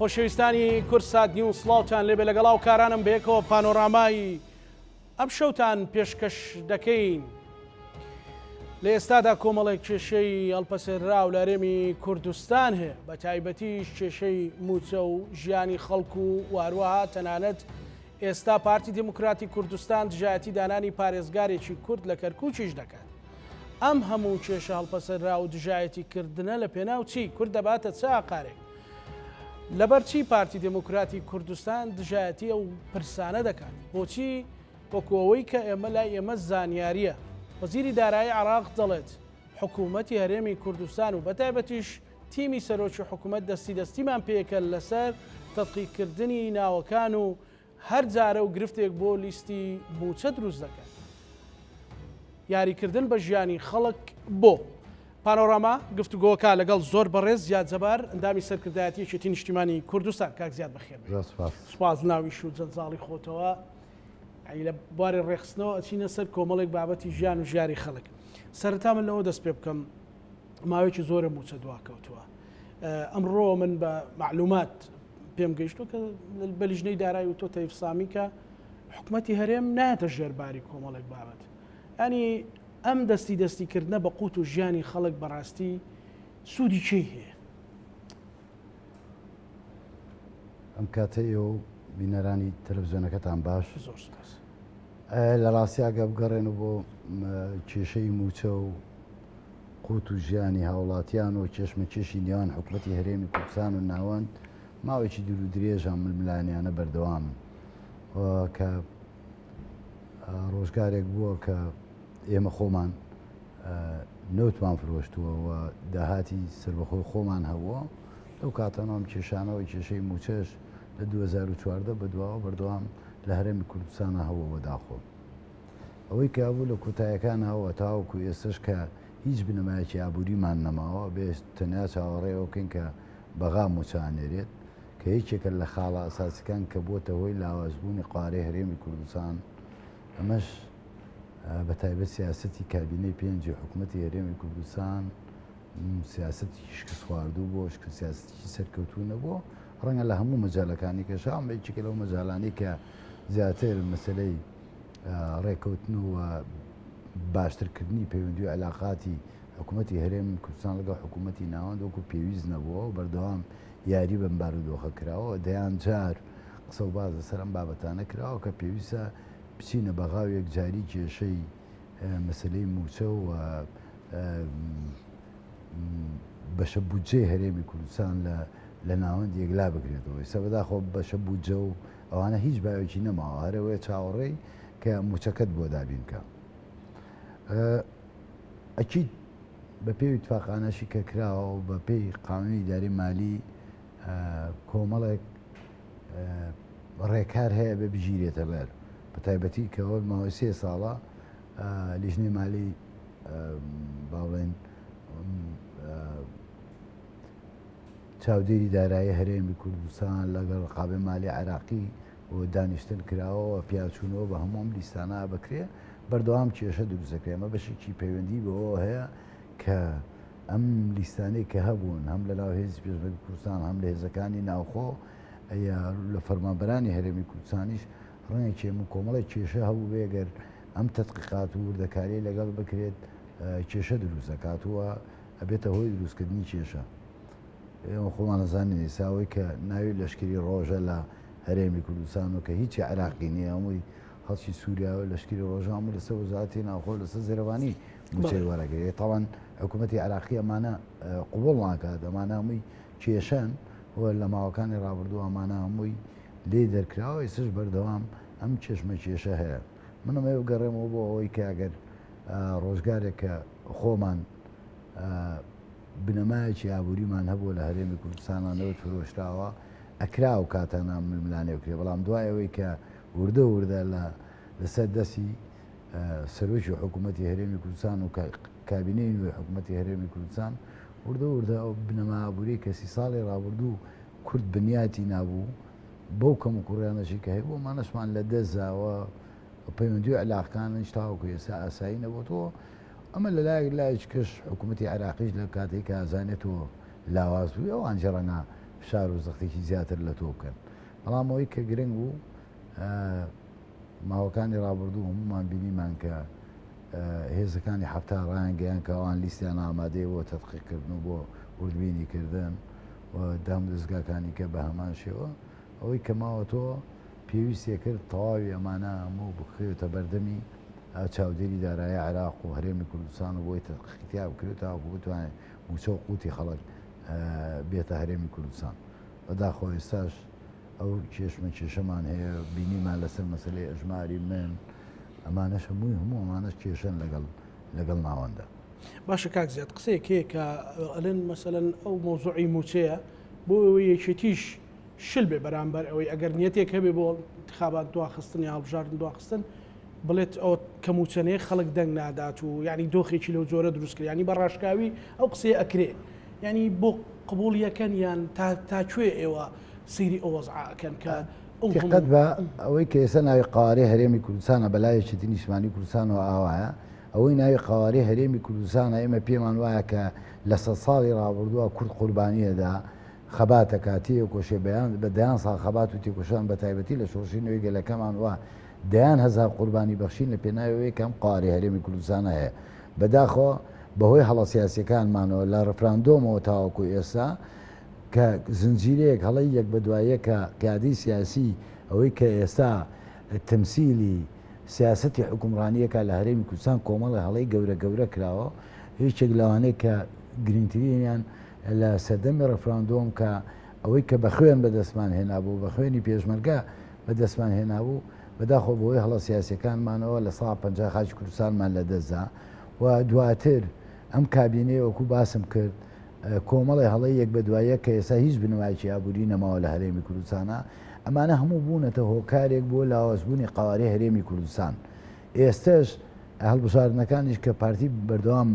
خۆشەویستانی کوردسات نیوز سڵاوتان لێبێ لەگەڵ هاوکارانم بەیەکەوە پانۆرامای ئەم شەوتان پێشکەش دەکەین. لە ئێستادا کۆمەڵێک کێشەی هەڵپەسێرراو لە هەرێمی کوردستان هەیە بە تایبەتیش کێشەی مووچە و ژیانی خەڵک و واروەها تەنانەت ئێستا پارتی دیموکراتی کوردستان دژایەتی دانانی پارێزگارێکی کورد لە کەرکووکیش دەکات. ئەم هەموو کێشە هەڵپەسێرراو و دژایەتی کردنە لە پێناو چی؟ کورد دەباتە چ ئاقارێک؟ لەبەر چی پارتی دێموکراتی کوردستان دژایەتی ئەو پرسانە دەکات؟ بۆچی وەکو ئەوەی کە ئێمە لای ئێمە زانیارییە وەزیری دارایی عێراق دەڵێت حکوومەتی هەرێمی کوردستان و بەتایبەتیش تیمی سەرۆکی حکوومەت دەستی دەستیمان پێیە لەسەر تەدقیقکردنی ناوەکان و هەر جارە و گرفتێک بۆ لیستی مووچە دروست دەکەن. یاریکردن بە ژیانی خەڵک بۆ. پانۆراما گفتوگۆکە لەگەڵ زۆر بەڕێز زیاد جەبار ئەندامی سەرکردایەتی یەکێتی نیشتیمانی کوردستان کاک زیاد بەخێر بێی. سوپاس. سوپاس ناو ئیش و جەنجاڵی خۆتەوە یانی لە بواری ڕێکخستنەوە ئەچینە سەر کۆمەڵێک بابەتی ژیان و ژیاری خەڵک. سەرەتا من لەوە دەست پێ بکەم ماوەیەکی زۆرە مووچە دواکەوتووە. ئەمڕۆ من بە مەعلومات پێم گەیشتووە کە بە لیژنەی دارایی وتووە تەیف سامی کە حکومەتی هەرێم نایەتە ژێر باری کۆمەڵێک بابەت. یانی ئەم دەستی دەستی کردنە بە قوت و ژیانی خەڵک بەڕاستی سوودی کێی هەیە؟ ئەم کاتە ئێوە و بینەرانی تەلەڤزیۆنەکەتان باش. زۆر سپاس. لە ڕاستیا گە بگەڕێن و بۆ کێشەی مووچە و قوت و ژیانی هاوڵاتیان و کێشمەکێشی نێوان حکومەتی هەرێمی کوردستان و ناوەند ماوەیەکی دوور و درێژە ململانێیانە بەردەوامن کە ڕۆژگارێک بووە کە ئێمە خۆمان نەوتمان فرۆشتووە و داهاتی سەربەخۆی خۆمان هەبووە لەو کاتەنەوەم کێشانەوەی کێشەی مووچەش لە 2014 بەدواوە بەردەوام لە هەرێمی کوردستانە هەبووە بەداخۆ ئەوەی کە هەبوو لە کۆتایەکانەوە تاوەکو ئێستش کە هیچ بنەمایەکی ئابووریمان نەماوە بێ تەنیا چاوەڕێ ئەوە بکەین کە بەغا مووچە ئەنێرێت کە یەکێکە لە خاڵە ئەساسیەکان کە بۆتە هۆی لاوازبوونی قوارەی هەرێمی کوردستان، ئەمەش بە تایبەت سیاسەتی کابینەی پێنجی حکوومەتی هەرێمی کوردستان سیاسەتێکی شکستخواردوو بۆ سیاسەتێکی سەرکەوتوو نەبووە، ڕەنگە لە هەموو مەجالەکانی کەشا ئەم یەکێکە لەو مەجالانەی کە زیاتر مەسەلەی ڕێککەوتن و باشترکردنی پەیوەندی و علاقاتی حکوومەتی هەرێم کوردستان لەگەڵ حکوومەتی ناوەند وەکو پێویست نەبووە و بەردەوام یاری بەم بارودۆخە کراوە، دەیان جار قسە و باس لەسەر ئەم بابەتانە کراوە کە پێویستە بچینە بەغا و یەکجاری کێشەی مەسەلەی مووچە و بەشە بودجەی هەرێمی کوردستان لە ناوەند یەکلا بکرێتەوە. ئێستا بەداخەوە بەشە بودجە و ئەوانە هیچ باوێکی نەماوە، هەرەوەیە چاوەڕێی کە مووچەکەت بۆ دابین بکە. ئەکید بە پێی ئیتفاقانەشی کە کراوە و بە پێی قانونی ئیداری مالی کۆمەڵێک ڕێکار هەیە بێ بگیرێتە بەر بە تایبەتی کە وەک ماوەی سێ ساڵە لیژنەی مالی با بڵێن چاودێری دارایی هەرێمی کوردستان لەگەڵ ڕقابەی مالی عێراقی و دانیشتن کراوە و پیاچوونەوە بە هەموو ئەم لیستانە بکرێ بەردەوام کێشە دروست دەکرێت. ئەمە بەشێکی پەیوەندی بەوەوە هەیە کە ئەم لیستانەی کە هەبوون هەم لە ناو هێزی پێشمەرگەی کوردستان هەم لە هێزەکانی ناوخۆ یا لە فەرمانبەرانی هەرێمی کوردستانیش ڕەنگە کێم و کۆمەڵێک کێشە هەبوو بێ گەر ئەم تەتقیقات و وردەکاری لەگەڵ بکرێت کێشە دروست دەکات و ئەبێتە هۆی دروستکردنی کێشە. ئێمە خۆمان ئەزانین ئێستا ئەوەی کە ناوی لەشکری ڕۆژە لە هەرێمی کوردستان و کە هیچی عێراقی نییە هەمووی خەڵکی سووریا و لەشکری ڕۆژە هەموو لەسەر وەزارەتی ناوخۆ لەسەر زێرەوانی مووچەی وەرەگرێت تاوان حکوومەتی عێراقی ئەمانە قبوڵ ناکات ئەمانە هەمووی کێشەن و لە ماوەکانی ڕابردوو ئەمانە هەمووی لێ دەرکراوە ئێستش بەردەوام ئەم کێشمە کێشە هەیە من ئەمەوێ بگەڕێمەوە بۆ ئەوەی کە ئەگەر ڕۆژگارێک کە خۆمان بنەمایەکی ئابووریمان هەبووە لە هەرێمی کوردستانا نەوت فرۆشراوە، ئەکرا ئەو کاتانە ململانێ بکرێت، بەڵام دوای ئەوەی کە وردە وردە لە لەسەر دەستی سەرۆکی حکوومەتی هەرێمی کوردستان و کابینەی نوێی حکوومەتی هەرێمی کوردستان وردە وردە ئەو بنەما ئابووریەی کە سی ساڵی ڕابردوو کورد بنیاتی نابوو بەو کەموکوڕیانەشی کە هەیبوو ئەمانەشمان لە دەست داوە پەیوەندی و عیلاقەکانیش تاوەکو ئێستا ئاسایی نەبۆتەوە. ئەمە لە لایەک لایەکی کەش حکوومەتی عێراقیش لە کاتێک کە ئەزانێتەوە لاواز بووی ئەوان جێ ڕەنگە فشار و زەختێکی زیاتر لە تۆ بکەن. بەڵام ئەوەی کە گرنگ بوو ماوەکانی ڕابردوو هەموومان بینیمان کە هێزەکانی حەفتا ڕایانگەیان کە ئەوان لیستیان ئامادەیە بۆ تەدقیقکردن و بۆ وردبینی کردن و دام دەزگاکانی کە بە هەمان شێوە ئەوەی کە ماوەتەوە پێویستیە کرد تەواوی ئەمانە هەموو بخرێتە بەردەمی چاودێری دارایی عێراق و هەرێمی کوردستان و بۆی تەدقیقی تیا بکرێت تاوەکو بتوانێت مووچە و قوتی خەڵک بێتە هەرێمی کوردستان. بەداخەوە ئێستاش ئەو کێشمە کێشەمان هەیە بینیمان لەسەر مەسلەی ئەژماری من ئەمانەش هەمووی هەموو ئەمانەش کێشەن لەگەڵ لەگەڵ ناوەندە. باشە کاک زیاد قسەیەک هەیە کە ئەلێن مەسەلەن ئەو مەوزوعی مووچەیە بۆ ئەوەی یەکێتیش شل بێ بەرامبەر ئەوەی ئەگەر نیەتێک هەبێ بۆ انتخابات دواخستن یا هەڵبژاردن دواخستن بڵێت ئەوە کە مووچەنەیە خەڵک دەنگ نادات و یعنی دۆخێکی لەو جۆرە دروست کرد یعنی بە ڕاشکاوی ئەو قسەیە ئەکرێ یعنی بۆ قبوڵی ئەکەن یان تا تا کوێ ئێوە سەیری ئەو وەزعە ئەکەن کە ئەو دقت بە ئەوەی کە ئێستا ناوی قوارەی هەرێمی کوردستانە بەلای یەکێتی نیشتمانی کوردستانەوە ئاوایە ئەوەی ناوی قوارەی هەرێمی کوردستانە ئێمە پێمان وایە کە لە سەد ساڵی ڕابردووە کورد قوربانیەدا خەباتەکە تێکۆشێ بەیان بە دەیان ساڵ خەبات و تێکۆشان بە تایبەتی لە شۆڕشی نوێی گەلەکەمان و دەیان هەزار قوربانی بەخشین لە پێناوی ئەوەی کە ئەم قوارەی هەرێمی کوردستانە هەیە بەداخەوە بەهۆی هەڵە سیاسیەکانمانەوە لە ڕفراندۆمەوە تاوەکو ئێستا کە زنجیرەیەک هەڵەی یەک بەدوای یەکە قیادەی سیاسی ئەوەی کە ئێستا تەمسیلی سیاسەتی حوکمڕانیەکە لە هەرێمی کوردستان کۆمەڵی هەڵەی گەورە گەورە کراوە یەکێک لەوانەیە کە گرنگترینیان لە سەردەمی ڕفراندۆم کە ئەوەی کە بە خوێن بەدەستمان هێنابوو بە خوێنی پێشمەرگە بەدەستمان هێنابوو بەداخەوە بەهۆی هەڵە سیاسیەکانمانەوە 50% خاکی کوردستانمان لەدەستدا و دواتر ئەم کابینەیە وەکو باسم کرد کۆمەڵی هەڵەی یەک بەدوای یەک کە ئێستا هیچ بنەمایەکی ئابووری نەماوە لە هەرێمی کوردستانە ئەمانە هەموو بوونەتە هۆکارێک بۆ لاوازبوونی قەوارەی هەرێمی کوردستان ئێستش هەڵبژاردنەکانیش کە پارتی بەردەوام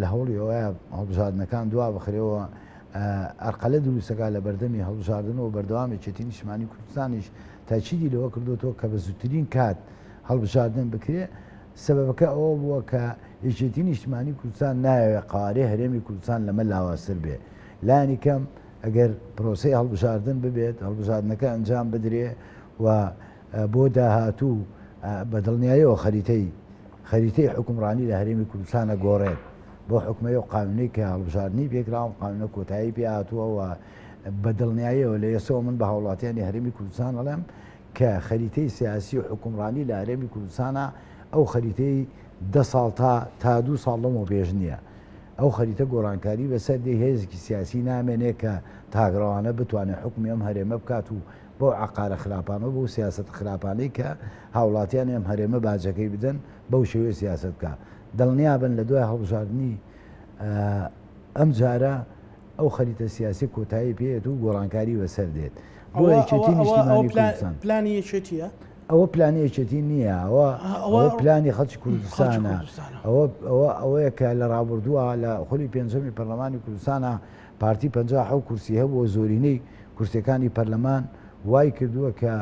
لە هەوڵی ئەوەیە هەڵبژاردنەکان دوا بخرێەوە ئەرقەلە دروستەکە لە بەردەمی هەڵبژاردن و بەردەوام یەکێتی نیشتمانی کوردستانیش تاکیدی لەوە کردوەوە کە بە زووترین کات هەڵبژاردن بکرێ سەبەبەکە ئەوە بووە کە یەکێتی نیشتمانی کوردستان نایەوێ قەوارەی هەرێمی کوردستان لەمە لاوازتر بێ لانی کەم ئەگەر پرۆسەی هەڵبژاردن ببێت هەڵبژاردنەکە ئەنجام بدرێ و بۆ داهاتوو بە دڵنیایەوە خەریتەی خەریتەی حوکمڕانی لە هەرێمی کوردستان ئەگۆڕێت بۆ حکومەی و قانونەی کە هەڵبژاردنی پێکرا ئەم قانونە کۆتایی پێ هاتووە و بە دڵنیایەوە لە ئێستەوە من بە هاوڵاتیانی هەرێمی کوردستان ئەڵێم کە خەریتەی سیاسی و حوکمڕانی لە هەرێمی کوردستانە ئەو خەریتەی دە ساڵ تا تا دوو ساڵ لەمەو پێش نییە ئەو خەریتە گۆڕانکاری بەسەر دێ هێزێکی سیاسی نامێنێ کە تاکڕەوانە بتوانێت حوکمی ئەم هەرێمە بکات و بەو عەقارە خراپانە و بەو سیاسەتە خراپانەی کە هاوڵاتیانی ئەم هەرێمە باجەکەی بدەن بەو شێوەیە سیاسەت بکا. دڵنیابن لە دوای هەڵبژاردنی ئەم جارە ئەو خەریتە سیاسیە کۆتایی پێیەت و گۆڕانکاری بەسەر دێت. بۆ یەکێتی نیشتیمانی کوردستان. پلانی یەکێتیە؟ ئەوە پلانی یەکێتی نییە، ئەوە ئەوە پلانی خەڵکی کوردستانە. ئەوە ئەوە ئەوەیە کە لە ڕابردووە لە خولی پێنجەمی پەرلەمانی کوردستانە پارتی 57 کورسی هەبووە زۆرینەی کورسیەکانی پەرلەمان وای کردووە کە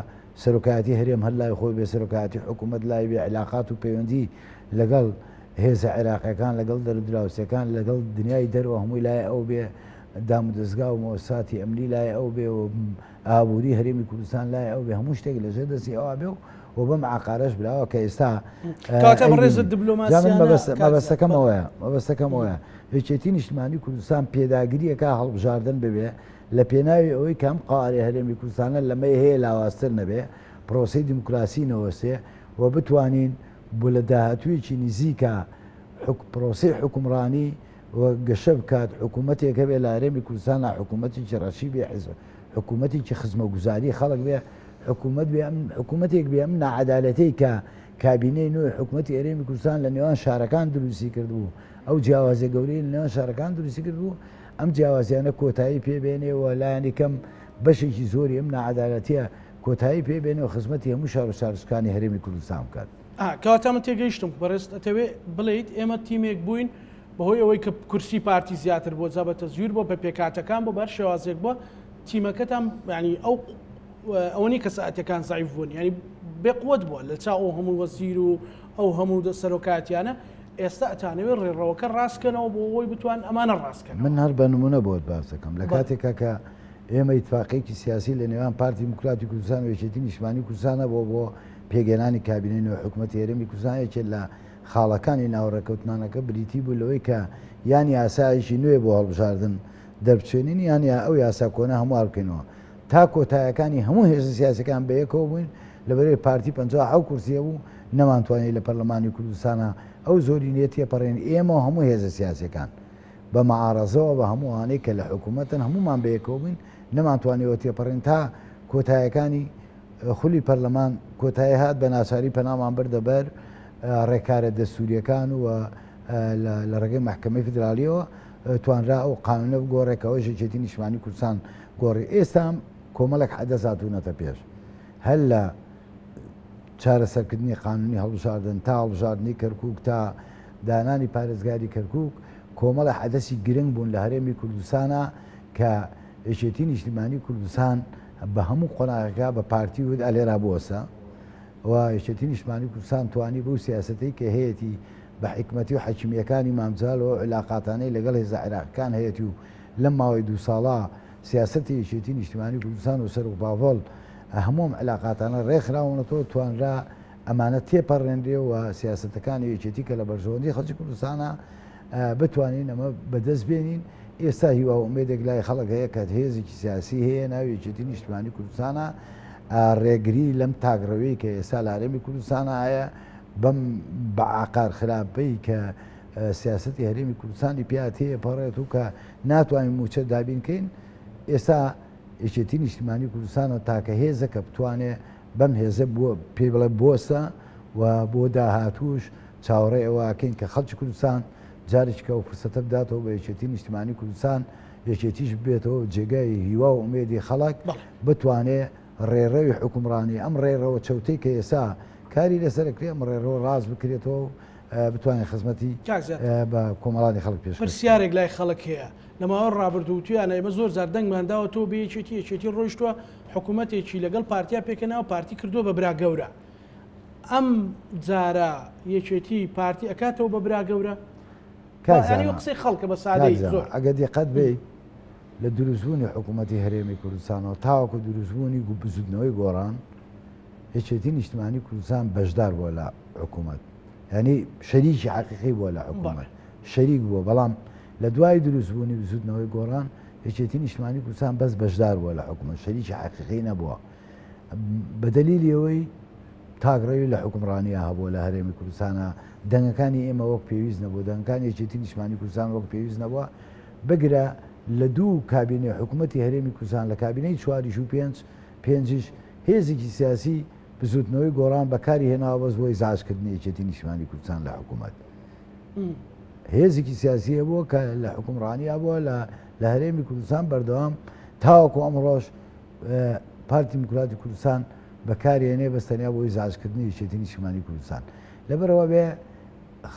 سەرۆکایەتی هەرێم هەر لای خۆی بێ، سەرۆکایەتی حکوومەت لای بێ، عیلاقات و پەیوەندی لەگەڵ هێزە عێراقیەکان، لەگەڵ دەرودراوسێکان، لەگەڵ دنیای دەرەوە هەمووی لای ئەو بێ، دامودەزگا و مۆسساتی ئەمنی لای ئەو بێ و ئابووری هەرێمی کوردستان لای ئەو بێ، هەموو شتێک لەژێر دەستی ئەوا بێ و و بەم عەقارەش براوە کە ئێستا کەواتە بەڕێزت دبلۆماسیانە مەبەستەکەم ئەوەیە مەبەستەکەم ئەوەیە یەکێتی نیشتمانی کوردستان پێداگرییەکە هەڵبژاردن ببێ لە پێناوی ئەوەی کە ئەم قەوارەی هەرێمی کوردستانە لەمەی هەیە لاوازتر نەبێ، پرۆسەی دیموکراسی نەوەستێ و بتوانین بۆ لە داهاتوویەکی نزیکا پرۆسەی حوکمڕانی و گەشە بکات، حکوومەتێک هەبێ لە هەرێمی کوردستانا حکوومەتێکی ڕەشی بێ، حکوومەتێکی خزمەگوزاری خەڵک بێ، حکوومەت بێ ئەم حکوومەتێک بێ ئەم ناعەدالەتەی کە کابینەی نوێی حکوومەتی هەرێمی کوردستان لە نێوان شارەکان دروستی کردبوو، ئەو جیاوازیە گەورەی لە نێوان شارەکان دروستی کردبوو، ئەم جیاوازیانە کۆتایی پێ بێنێ و لایەنی کەم بەشێکی زۆری ئەم ناعەدالەتیە کۆتایی پێ بێنێ و خزمەتی هەموو شار و شارۆچکانی هەرێمی کوردستان بکات. کەواتە من تێگەیشتم بەڕێزت ئەتەوێ بڵێیت ئێمە تیمێک بووین بەهۆی ئەوەی کە کورسی پارتی زیاتر بووە جا بە تەزویر بووە بە پێکهاتەکان بووە بە هەر شێوازێک بووە تیمەکەتان یانی ئەو ئەوە نیە کەسایەتیەکان زەعیف بوون یانی بێ قوت بووە لە چاو ئەو هەموو وەزیر و ئەو هەموو سەرۆکایەتیانە ئێستا ئەتانەوێت ڕێڕەوەکە ڕاستکەنەوە بۆ ئەوەی بتوان ئەمانە ڕاستکەنەوە. من هەر بە نمونە بۆت باس دەکەم لە کاتێکا کە. ئێمە ئیتفاقێکی سیاسی لە نێوان پارتی دیموکراتی کوردستان و یەکێتی نیشتمانی کوردستان هەبووە بۆ پێکهێنانی کابینەی نوێی حکوومەتی هەرێمی کوردستان. یەکێک لە خاڵەکانی ناو ڕێککەوتنانەکە بریتی بوو لەوەی کە یان یاسایەکی نوێ بۆ هەڵبژاردن دەربچێنین یان یا ئەو یاسا کۆنە هەموار بکەینەوە. تا کۆتایەکانی هەموو هێزە سیاسەکان بەیەکەوە بووین، لەبەرەی پارتی 57 کورسی هەبوو، نەمانتوانی لە پەرلەمانی کوردستانا ئەو زۆرینەیە تێپەڕێنین، ئێمە و هەموو هێزە سیاسیەکان بە مەعارەزەوە بە هەموو ئەوانەی کە لە حکوومەتن هەموومان بەیەکەوە بووین، نەمانتوانیەوە تێپەڕین تا کۆتایەکانی خولی پەرلەمان کۆتایی هات، بە ناچاری پەنامان بردە بەر ڕێکارە دەستووریەکان و لە ڕێگەی مەحکەمەی فیدراڵیەوە توانرا ئەو قانونە بگۆڕێ کە ئەوەش یەکێتی نیشتمانی کوردستان گۆڕی. ئێستا کۆمەڵێک حەدەس هاتوونەتە پێش، هەر لە چارەسەرکردنی قانونی هەڵبژاردن تا هەڵبژاردنی کەرکوک تا دانانی پارێزگاری کەرکوک، کۆمەڵە حەدەسی گرنگ بوون لە هەرێمی کوردستانە کە یەکێتی نیشتیمانی کوردستان بە هەموو قۆناغەکە بە پارتی وت ئەلێرا بوەسە و یەکێتی نیشتمانی کوردستان توانی بەو سیاسەتەی کە هەیەتی بە حیکمەتی و حەکیمیەکانی مام جەلال و ئەو عیلاقاتانەی لەگەڵ هێزە عێراقیەکان هەیەتی و لەم ماوەی دوو ساڵە سیاسەتی یەکێتی نیشتیمانی کوردستان و سەرۆک باڤڵ هەموو ئەم عیلاقاتانە ڕێکخراونەتەوە توانرا ئەمانە تێپەڕێنرێ و سیاسەتەکانی یەکێتی کە لە بەرژەوەندی خەڵکی کوردستانە بتوانین ئەمە بەدەست بێنین. ئێستا هیوا و ئومێدێک لای خەڵک هەیە کە هێزێکی سیاسی هەیە ناوی یەکێتی نیشتمانی کوردستانە ڕێگری لەم تاکڕەویی کە ئێستا لە هەرێمی کوردستانە هەیە بەم بە عقار خراپەی کە سیاسەتی هەرێمی کوردستانی پیا تێپەڕێت و کە ناتوانین مووچە دابین کەین. ئێستا یەکێتی نیشتمانی کوردستانە تاکە هێزە کە بتوانێ بەم هێزە بۆ پێی بڵێ بۆسە و بۆ داهاتووش چاوەڕێ ئەوەکەین کە خەڵکی کوردستان جارێکی کە ئەو فرسەتە بداتەوە بە یەکێتی نیشتمانی کوردستان، یەکێتیش ببێتەوە جێگای هیوا و ئومێدی خەڵک، بتوانێ ڕێڕەوی حوکمڕانی ئەم ڕێڕەوە چەوتەی کە ئێستا کاری لەسەر ئەکرێ ئەم ڕێڕەوە ڕاست بکرێتەوە و بتوانێت خزمەتی بە کۆمەڵانی خەڵک پێشکەش بکات. پرسیارێک لای خەڵک هەیە، لە ماوەی ڕابردوو وتویانە ئێمە زۆر جار دەنگمان داوەتەوە بە یەکێتی، یەکێتی ڕۆیشتووە حکوومەتێکی لەگەڵ پارتیا پێکهێناوە، پارتی کردووە بە برا گەورە. ئەم جارە یەکێتی پارتی ئەکاتەوە بە برا گەورە؟ یانی قسەی خەڵکە بە سادەیی زۆر. ئەگەر دیقەت بێی لە دروستبوونی حکوومەتی هەرێمی کوردستانەوە تاوەکو دروستبوونی بزوتنەوەی گۆڕان یەکێتی نیشتمانی کوردستان بەشدار بووە لە حکوومەت یعنی شەریکی حەقیقی بووە لە حکوومەت شەریک بووە بەڵام لە دوای دروستبوونی بزوتنەوەی گۆڕان یەکێتی نیشتمانی کوردستان بەس بەشدار بووە لە حکوومەت شەریکی حەقیقی نەبووە بە دەلیلی ئەوەی تاکڕەوی لە حوکمڕانیا هەبووە لە هەرێمی کوردستانا، دەنگەکانی ئێمە وەک پێویست نەبووە، دەنگەکانی یەکێتی نیشتمانی کوردستان وەک پێویست نەبووە، بگرە لە دوو کابینەی حکوومەتی هەرێمی کوردستان لە کابینەی چواریش و پێنج پێنجیش هێزێکی سیاسی بزووتنەوەی گۆڕان بەکاری هێناوە بەس بۆ ئیزعاجکردنی یەکێتی نیشتمانی کوردستان لە حکوومەت. هێزێکی سیاسی هەبووە کە لە حوکمڕانیا بووە لە هەرێمی کوردستان بەردەوام تاوەکو ئەمڕۆش پارتی دیموکراتی کوردستان بەکارێنێ بەس تەنیا بۆ ئیزعاجکردنی یەکێتی نیشتمانی کوردستان. لەبەرئەوە بێ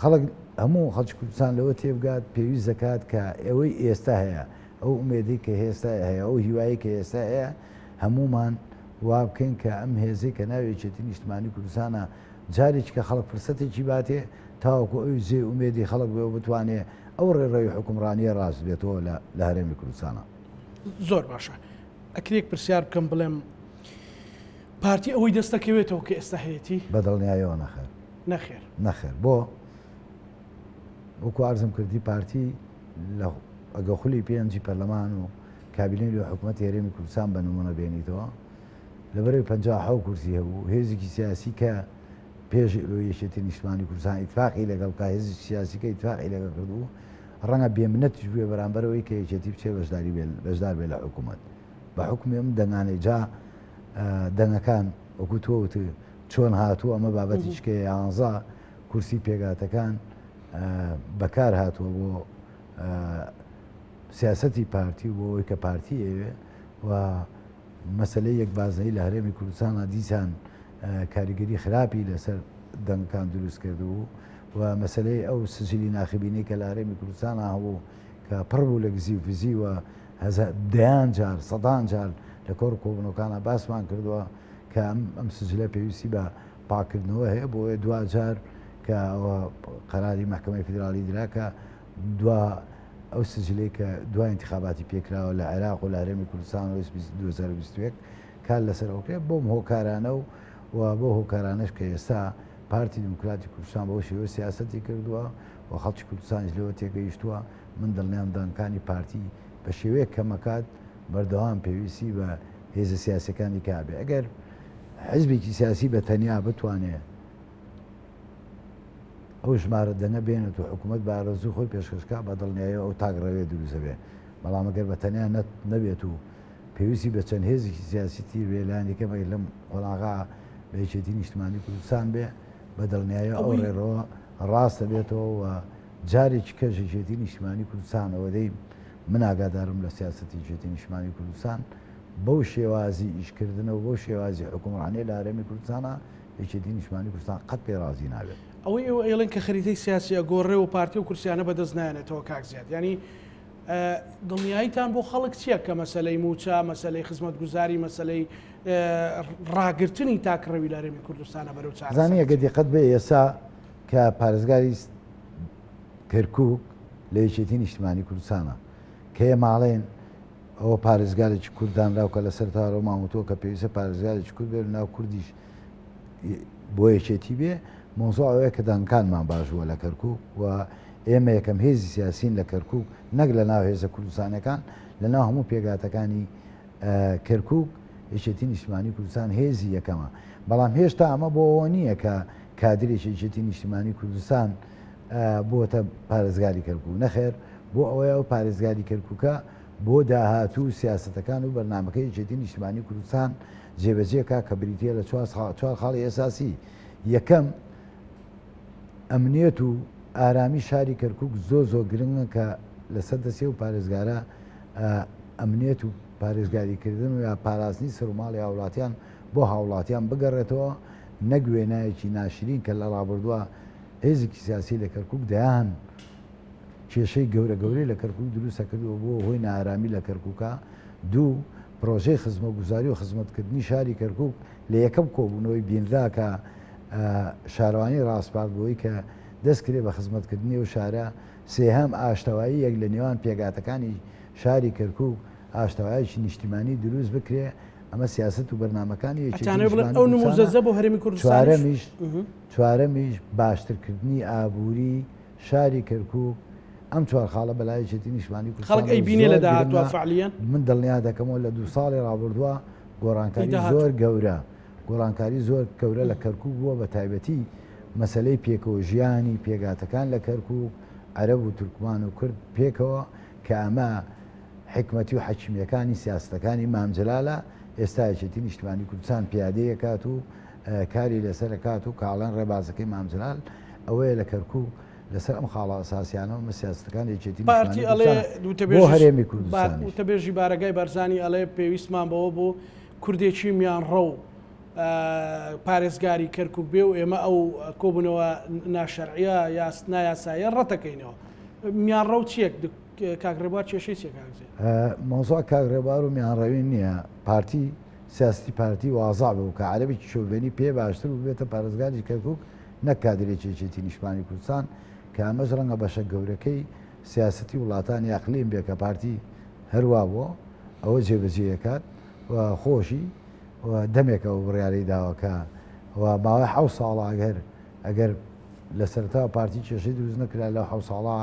خەڵک هەموو خەڵکی کوردستان لەوە تێبگات پێویست دەکات کە ئەوەی ئێستا هەیە ئەو ئومێدەی کە هێستا هەیە ئەو هیوایی کە ئێستا هەیە هەموومان وا بکەین کە ئەم هێزەی کە ناوی یەکێتی نیشتمانی کوردستانە جارێکی کە خەڵک فرسەتێکی باتێ تاوەکو ئەوی جێ ئومێدی خەڵک بێ و بتوانێ ئەو ڕێڕەوی حوکمڕانییە ڕاست بێتەوە لە هەرێمی کوردستانە. زۆر باشە ئەکرێک پرسیار بکەم بڵێم پارتی ئەوەی دەستەکەوێتەوە کە ئێستا هەیەتی؟ بە دڵنیایەوە نەخێر. نەخێر. نەخێر بۆ؟ وەکو عەرزم کردی پارتی لە ئەگە خولی پێنجی پەرلەمان و کابینەی لۆ حکوومەتی هەرێمی کوردستان بە نمونە بێنیتەوە لەبەرەوەی 57 کورسی هەبوو هێزێکی سیاسی کە پێش یەکێتی نیشتمانی کوردستان ئیتفاقی لەگەڵ بکا هێزێکی سیاسی کە ئیتفاقی لەگەڵ کردبوو ڕەنگە بێمنەتیش بوێ بەرامبەر ئەوەی کە یەکێتی بچێ بەشداری بێ بەشدار بێ لە حکوومەت بە حوکمی ئەم دەنگانەی جا دەنگەکان وەکو تۆ وت چۆن هاتوو ئەمە بابەتی شکەیە یانزە کورسی پێگاتەکان بەکار هاتووە بۆ سیاسەتی پارتی و بۆ ئەوەی کە پارتی ئەوێ و مەسەلەی یەک بازنەیی لە هەرێمی کوردستانا دیسان کاریگەری خراپی لەسەر دەنگەکان دروست کردبوو و مەسەلەی ئەو سجلی ناخبینەی کە لە هەرێمی کوردستانا هەبوو کە پڕ بوو لە گزی و فزی و دەیان جار سەدان جار لە کۆڕ و کۆبوونەوەکانا باسمان کردووە کە ئەم ئەم سجلە پێویستی بە پاککردنەوە هەیە بۆیە دواجار کە ئەوە قەراری مەحکەمەی فیدراڵی درا کە دوا. ئەو سجلەی کە دوای ئینتخاباتی پێکراوە لە عێراق و لە هەرێمی کوردستان و 2021 کار لەسەر ئەوکرێت بۆم هۆکارانە و و بۆ هۆکارانەش کە ئێستا پارتی دیموکراتی کوردستان بەو شێوە سیاسەتی کردووە و خەڵکی کوردستانیش لەوە تێگەیشتووە من دڵنیام دەنگەکانی پارتی بە شێوەیەک کەمەکات بەردەوام پێویستی بە هێزە سیاسەکانی کابێ ئەگەر حزبێکی سیاسی بە تەنیا بتوانێ ئەو ژمارە دەنگە بێنێت و حکوومەت بە ئارەزوو خۆی پێشکەش کا بە دڵنیاییەوە ئەو تاکڕەویە دروست دەبێت بەڵام ئەگەر بە تەنیا نەبێت و پێویستی بە چەند هێزێکی سیاسی تیر بێ لانی کەم ئەگەر لەم قۆناغا بە یەکێتی نیشتمانی کوردستان بێ بە دڵنیاییەوە ئەو ڕێڕەوە ڕاست دەبێتەوە و جارێکی کەش یەکێتی نیشتمانی کوردستان ئەوەدەی من ئاگادارم لە سیاسەتی یەکێتی نیشتمانی کوردستان بەو شێوازی ئیشکردنە و بەو شێوازی حکومڕانیە لە هەرێمی کوردستانە یەکێتی نیشتمانی کوردستان قەت پێی ڕازی نابێت. ئەوەی ئێوە ئەیڵێن کە خەریتەی سیاسی ئەگۆڕێ و پارتی ئەو کورسیانە بەدەست نایەنێتەوە کاک زیاد یانی دڵنیاییتان بۆ خەڵک چییە کە مەسەلەی مووچە، مەسەلەی خزمەتگوزاری، مەسەلەی ڕاگرتنی تاکڕەوی لە هەرێمی کوردستانە بەرەو چارەسەر زانی ئەگەر دیقەت بێ ئێستا کە پارێزگاری کەرکووک لە یەکێتی نیشتمانی کوردستانە کە ئێمە ئەڵێن ئەوە پارێزگارێکی کورد دانراو کە لەسەر تارۆمان وتووە کە پێویستە پارێزگارێکی کورد بێت ناو کوردیش بۆ یەکێتی بێ مۆزۆ ئەوەیە کە دەنگەکانمان باش بووە لە کەرکک و ئێمە یەکەم هێزی سیاسین لە کەرکک نەک لە ناو هێزە کوردستانەکان لە ناو هەموو پێگاتەکانی کەرکک یەکێتی نیشتمانی کوردستان هێزی یەکەمە بەڵام هێشتا ئەمە بۆ ئەوە نییە کە کادرێکی یەکێتی نیشتمانی کوردستان بۆتە پارێزگاری کەرکک نەخێر بۆ ئەوەیە ئەو پارێزگاری کەرکوکە بۆ داهاتوو سیاسەتەکان و بەرنامەکەی یەکێتی نیشتمانی کوردستان جێبەجێ کا کە بریتیە لە چوار خاڵی ئەساسی یەکەم ئەمنیەت و ئارامی شاری کەرکک زۆر زۆر گرنگە کە لەسەر دەسێ و پارێزگارە ئەمنیەت و پارێزگاریکردن و یا پاراستنی سەروماڵی هاوڵاتیان بۆ هاوڵاتیان بگەڕێتەوە نەک وێنایەکی ناشرین کە لە ڕابردووە هێزێکی سیاسی لە کەرکک دەیان کێشەی گەورە گەورەی لە کەرکوک دروست ئەکرد و بووە هۆی نائارامی لە کەرکوکا، دوو، پرۆژەی خزمەگوزاری و خزمەتکردنی شاری کەرکوک لە یەکەم کۆبوونەوەی بینرا کە شارەوانی ڕاسپارد بۆی کە دەست کرێ بە خزمەتکردنی ئەو شارە، سێهەم، ئاشتەواییەک لە نێوان پێکهاتەکانی شاری کەرکوک، ئاشتەوایەکی نیشتیمانی دروست بکرێ، ئەمە سیاسەت و بەرنامەکانی یەکێتی ئەتانەوێ بڵێن نیشتمانی ئەو کوردستانە، نموزەجە بۆ هەرێمی کوردستانیش؟ چوارەمیش چوارەمیش باشترکردنی ئابووری شاری کەرکوک، ئەم چوار خاڵە بەلای یەکێتی نیشتمانی خەڵک کوردستانەوە ئەیبینێ لە زۆر داهاتووە گرنگە، فەعلیەن؟ من دڵنیا دەکەمەوە لە دوو ساڵی ڕابردووە ی گۆڕانکاری داهاتوو. زۆر گەورە گۆڕانکاری زۆر گەورە لە کەرکوک بووە بە تایبەتی مەسەلەی پێکەوە ژیانی پێکهاتەکان لە کەرکوک عەرەب و تورکمان و کورد پێکەوە کە ئەمە حیکمەتی و حەکیمیەکانی سیاسەتەکانی مام جەلالە ئێستا یەکێتی نیشتمانی کوردستان پیادەی ئەکات و کاری لەسەر ئەکات و کاڵێن ڕێبازەکەی مام جەلال ئەوەیە لە کەرکوک لەسەر ئەم خاڵە ئەساسیانەوە مە سیاسەتەکانی یەکێتی پارتی نیشتمانی ئەڵێ کوردستان بۆ وتەبێژیش هەرێمی کوردستانیش. وتەبێژی بارەگای بارزانی ئەڵێ پێویستمان بەوە بوو کوردێکی میانڕەو پارێزگاری کەرکوک بێ و ئێمە ئەو کۆبوونەوە ناشەرعیە یا نایاساییە ڕەتەکەینەوە. میانڕەو چییە کاک ڕێبوار کێشەی چییە کاک زێد؟ مەوزوع کاک ڕێبوار و میانڕەوی نییە پارتی سیاسەتی پارتی وازع بوو کە عەرەبێکی شۆڤێنی پێ باشتر بوو بێتە پارێزگاری کەرکوک نەک کادرێکی یەکێتی نیشتمانی کوردستان کە ئەمەش ڕەنگە بەشە گەورەکەی سیاسەتی وڵاتانی ئەقلیم بێ کە پارتی هەروا بووە ئەوە جێبەجێ ئەکات و خۆشی و دەمێکە ئەو بڕیارەی داوە کە و ماوەی حەوت ساڵە ئەگەر ئەگەر لە سەرەتاوە پارتی کێشەی دروست نەکرا لەو حەوت ساڵە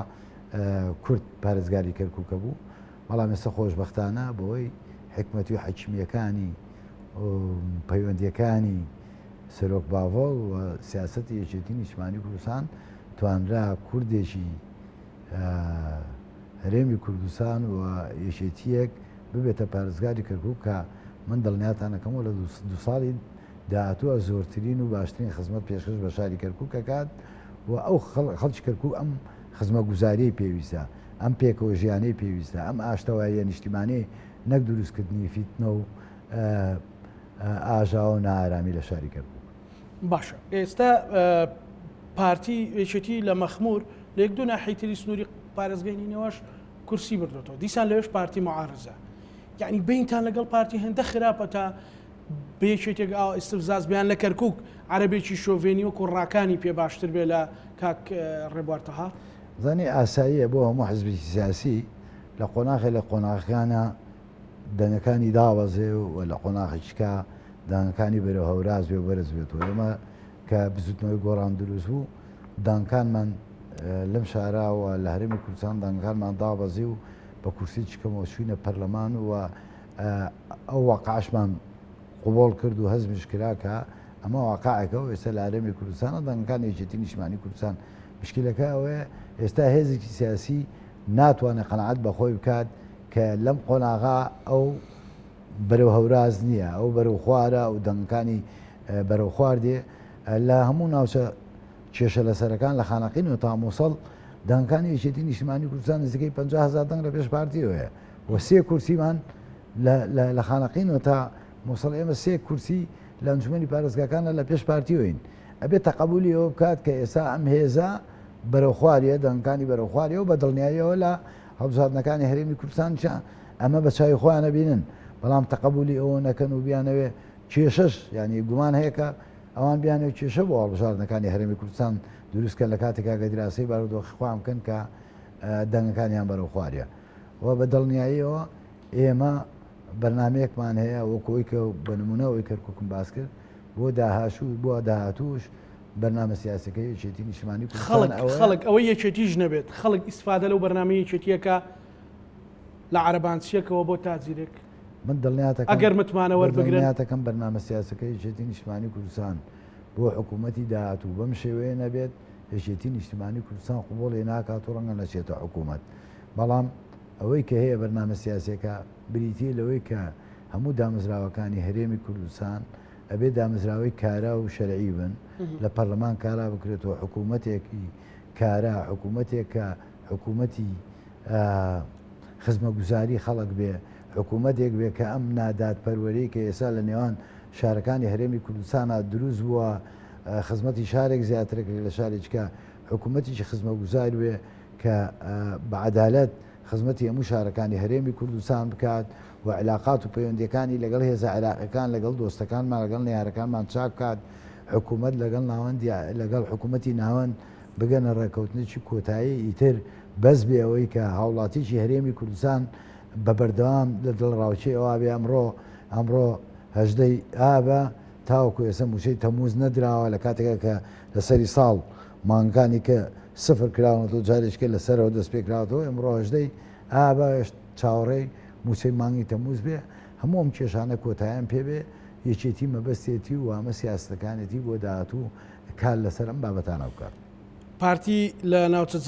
کورد پارێزگاری کەرکوکە بوو بەڵام ئێستا خۆشبەختانە بەوەی حکمەتی و حەکیمیەکانی پەیوەندیەکانی سەرۆک باڤڵ و سیاسەتی یەکێتی نیشتمانی کوردستان توانرا کوردێکی هەرێمی کوردستان و یەکێتیەک ببێتە پارێزگاری کەرکوک کە من دڵنیاتانەکەمەوە لە دو ساڵی داهاتووە زۆرترین و باشترین خزمەت پێشکەش بە شاری کەرکوک ئەکات و ئەو خەڵکی کەرکوک ئەم خزمەگوزاریەی پێویستە ئەم پێکەوە ژیانەی پێویستە ئەم ئاشتەواییە نیشتیمانەی نەک دروستکردنی فیتنە و ئاژاوە و نائارامی لە شاری کەرکوک. باشە ئێستا پارتی یەکێتی لە مەخمور لە یەک دوو ناحیەی تری سنووری پارێزگای نینەواش کورسی بردوێتەوە دیسان لەوێش پارتی معارزە یعنی بینتان لەگەڵ پارتی هێندە خراپە تا بە یەکێتێک ئاوا ئیستفزاز بیان لە کەرکک عەرەبێکی شۆڤێنی وەکو ڕاکانی پێ باشتر بێ لە کاک ڕێبوار تەها. زانی ئاساییە بۆ هەموو حزبێکی سیاسی لە قۆناغێ لە قۆناغەکانە دەنگەکانی دابەزێ و لە قۆناغێکیکە دەنگەکانی بەرەو هەوراز بێ و بەرز بێتەوە. ئێمە کە بزوتنەوەی گۆڕان دروست بوو دەنگەکانمان لەم شارە و لە هەرێمی کوردستان دەنگەکانمان دابەزی و بە کورسیی کەمەوە چوینە پەرلەمان و ئەو واقعشمان قبوڵ کرد و هەزمیش کرا کە ئەمە واقعێکە و ئێستا لە هەرێمی کوردستانە دەنگەکانی یەکێتی نیشتمانی کوردستان مشکلەکە ئەوەیە ئێستا هێزێکی سیاسی ناتوانێت قەناعەت بە خۆی بکات کە لەم قۆناغا ئەو بەرەو هەوراز نییە ئەو بەرەو خوارە و دەنگەکانی بەرەو خوار دێ لە هەموو ناوچە کێشە لەسەرەکان لە خانەقین و تا مووسڵ دەنگەکانی یەکێتی نیشتمانی کوردستان نزیکەی 50 هەزار دەنگ لە پێش پارتیەوەیە و سێ کورسیمان لە خانەقین و تا مووسڵ ئێمە سێ کورسی لە ئەنجومەنی پارێزگاکانە لە پێش پارتیەوەین ئەبێت تەقەبولی ئەوە بکات کە ئێستا ئەم هێزە بەرەو خواریە دەنگەکانی بەرەو خواریەوە بە دڵنیاییەوە لە هەڵبژاردنەکانی هەرێمی کوردستان ئەمە بە چاوی خۆیان ئەبینن بەڵام تەقەبولی ئەوە نەکەن و بیانەوێ کێشەش یعنی گومان هەیە کە ئەوان بیانەوێ کێشە بۆ هەڵبژاردنەکانی هەرێمی کوردستان دروست کەن لە کاتێکا گە دیراسەی بارودۆخی خۆیان بکەن کە دەنگەکانیان بەرەو خواریە و بە دڵنیاییەوە ئێمە بەرنمەیەکمان هەیە وەکو ئەوی کە بە نمونە ئەوی کەرکوکم باس کرد بۆ داهاشوو بۆ داهاتووش بەرنامە سیاسەکەی یەکێتی نیشتمانی کوردستان خەڵک خەڵک ئەوەی یەکێتیش نەبێت خەڵک ئیسفادە لەو بەرنامەی یەکێتیەکە لە عەرەبانچیەکەوە بۆ تاجیرێک من دڵنیاتەکەم ئەگەر متمانە وەربگرن دڵنیاتەکەم بەرنامە سیاسەکەی یەکێتی نیشتمانی کوردستان بۆ حکوومەتی داهاتوو بەم شێوەیە نەبێت یەکێتی نیشتمانی کوردستان قبوڵی ناکات و ڕەنگە نەچێتە حکوومەت بەڵام ئەوەی کە هەیە بەرنامە سیاسەکە بریتییە لەوەی کە هەموو دامەزراوەکانی هەرێمی کوردستان ئەبێ دامەزراوەی کارا و شەرعی بن لە پەرلەمان کارا بکرێتەوە حکوومەتێکی کارا حکوومەتێک کە حکوومەتی خزمەگوزاری خەڵک بێ حکوومەتێک بێ کە ئەم نادادپەروەری کە ئێستا لە نێوان شارەکانی هەرێمی کوردستانە دروست بووە خزمەتی شارێک زیاترەکرێت لە شارێککە حکوومەتێکی خزمەگوزار بێ کە بە عەدالەت خزمەتی هەموو شارەکانی هەرێمی کوردستان بکات و عیلاقات و پەیوەندیەکانی لەگەڵ هێزە عێراقیەکان لەگەڵ دۆستەکانمان لەگەڵ نەیارەکانمان چاک بکات حکوومەت لەگەڵ ناوەندی لەگەڵ حکوومەتی ناوەند بگەنە ڕێکەوتنێکی کۆتایی ئیتر بەس بێ ئەوەی کە هاوڵاتیکی هەرێمی کوردستان بە بەردەوام لە دڵەڕاوکێی ئەوا بێ ئەمڕۆ ئەمڕۆ هەژدەی ئابە تاوەکو ئێستا مووچەی تەمووز نەدراوە لە کاتێکا کە لە سەری ساڵ مانگەکانی کە سفر کراونەتەوە جارێکیکە لە سەرەوە دەست پێکراوەتەوە ئەمڕۆ هەژدەی ئابە چاوەڕێی مووچەی مانگی تەمووز بێ هەموو ئەم کێشانە کۆتایان پێ بێ یەکێتی مەبەستێتی و ئەمە سیاسەتەکانێتی بۆ داهاتوو کار لەسەر ئەم بابەتانە بکات. پارتی لە ناوچە